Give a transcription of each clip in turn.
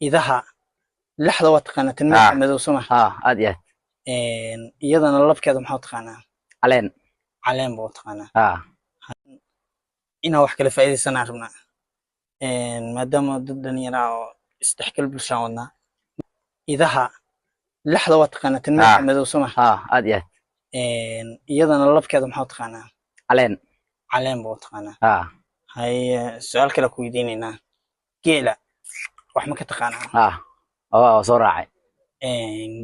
Idaha lixda waa taqaanaa, tan madaxa madow, soo ma? Ha, aad iyo aad. Iyadana labkeeda maxaa u taqaanaa? Caleen. Caleen baa u taqaanaa. Ha. Inaan wax kala faa'iidaysanaan rabnaa, maadaama dad dhalinyaro ah oo isdhexgal bulshaan wadnaa. Idaha lixda waa taqaanaa, tan madaxa madow, soo ma? Ha, aad iyo aad. Iyadana labkeeda maxaa u taqaanaa? Caleen. Caleen baa u taqaanaa. Ha. Haye, su-aal kale ku weydiinaynaa. Geela wax ma ka taqaanaa? Ha, oo soo raacay.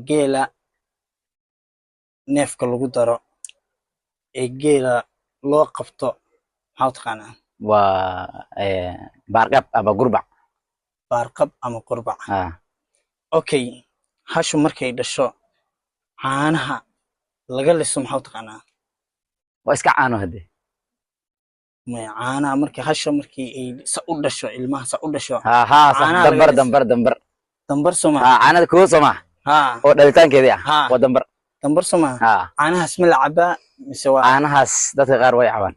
Geela neefka lagu daro ee geela loo qabto maxaa u taqaanaa? Waa baarqab ama gurbac. Baarqab ama qurbac. Ha. Okay, hashu markay dhasho caanaha laga liso maxaa u taqaanaa? Waa iska caano hadde. Maya, caanaha markii hasha markii ay sa u dhasho, ilmaha sa u dhasho. Ha ha, sax. Caanaha laga Dambar. liso. Dambar, dambar. Dambar, soo Ha. ma? Caanada kuwo, soo maha? Ha. Oo dhalitaankeedii ah. Ha. Waa dambar. Dambar, soo ma? Ha. Caanahaas ma la cabaa mise waa? Caanahaas dadka qaar way cabaan.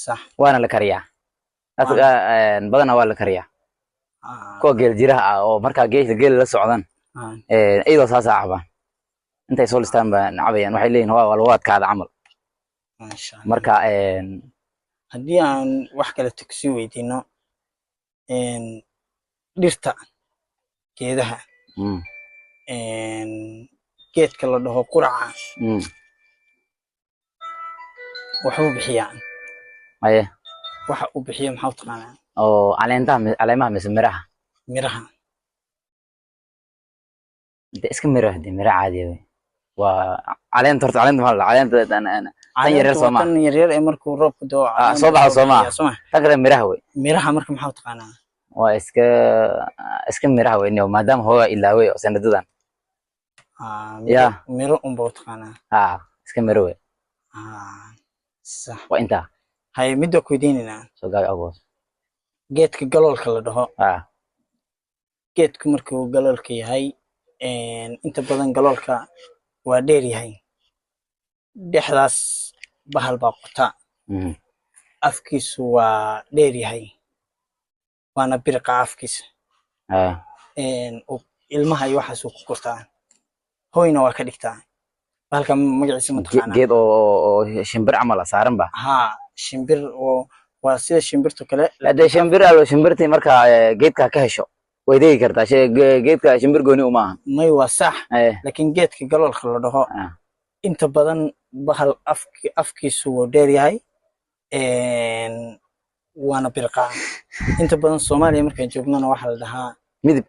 Sax. Waana la kariyaa dadka badanaa waa la kariyaa. Kuwa geel jiraha ah oo markaa geesha geela la socdaan, iyadoo saasaa cabaan, intay soo listaan baa cabayaan. Waxay leeyihin waa lagu adkaada camal. Maasha Allah. Marka haddii aan wax kale kusii weydiino, dhirta geedaha, geedka la dhaho quraca, waxbuu bixiyaa. Aye. Waxa uu bixiya maxaa u taqaanaa? Oo caleentaha caleemaha mise miraha? Miraha. De iska miro hade, miro caadiya wey. Waa caleenta horta, caleenta maxaa la dhahaa? Caleenta tan yaryar. Caleenta soo waa maha? Tan yaryar ee markuu roobku doo soo baxda, soo maha? Bixiyaa, soo maha? Tan kale miraha wey. Miraha marka maxaa u taqaanaa? Waa iska miraha wey niyow, maadaama hoogaa ilaawey oo sanadadan. Miro, Ya. miro unba u taqaanaa. Ha, iska miro wey. Sax. Waa intaa. Haye, midda ku weydiinaynaa. Soo gaabi agoos. Geedka galoolka la dhaho, geedku markuu galoolka yahay, inta badan galoolka waa dheer yahay, dhexdaas bahal baa qota, afkiisu waa dheer yahay, waana biriqa afkiisa. Ilmaha iyo waxaasuu ku kortaa, hoyna waa ka dhigtaa. Bahalka magaciisa ma taqaanaa? Geed oo shimbir camal ah saaran ba? Haa, shimbir oo waa sida shimbirto kale. Hadee shimbir alo, shimbirtii markaa geedka ka hesho way degi kartaa. Geedka shimbir gooni uma aha. May, waa sax. Laakiin geedka galoolka la dhaho, inta badan bahal afkiisu wuu dheer yahay, waana birqaa. Inta badan Soomaaliya markaan joognana waxaa la dhahaa Midib.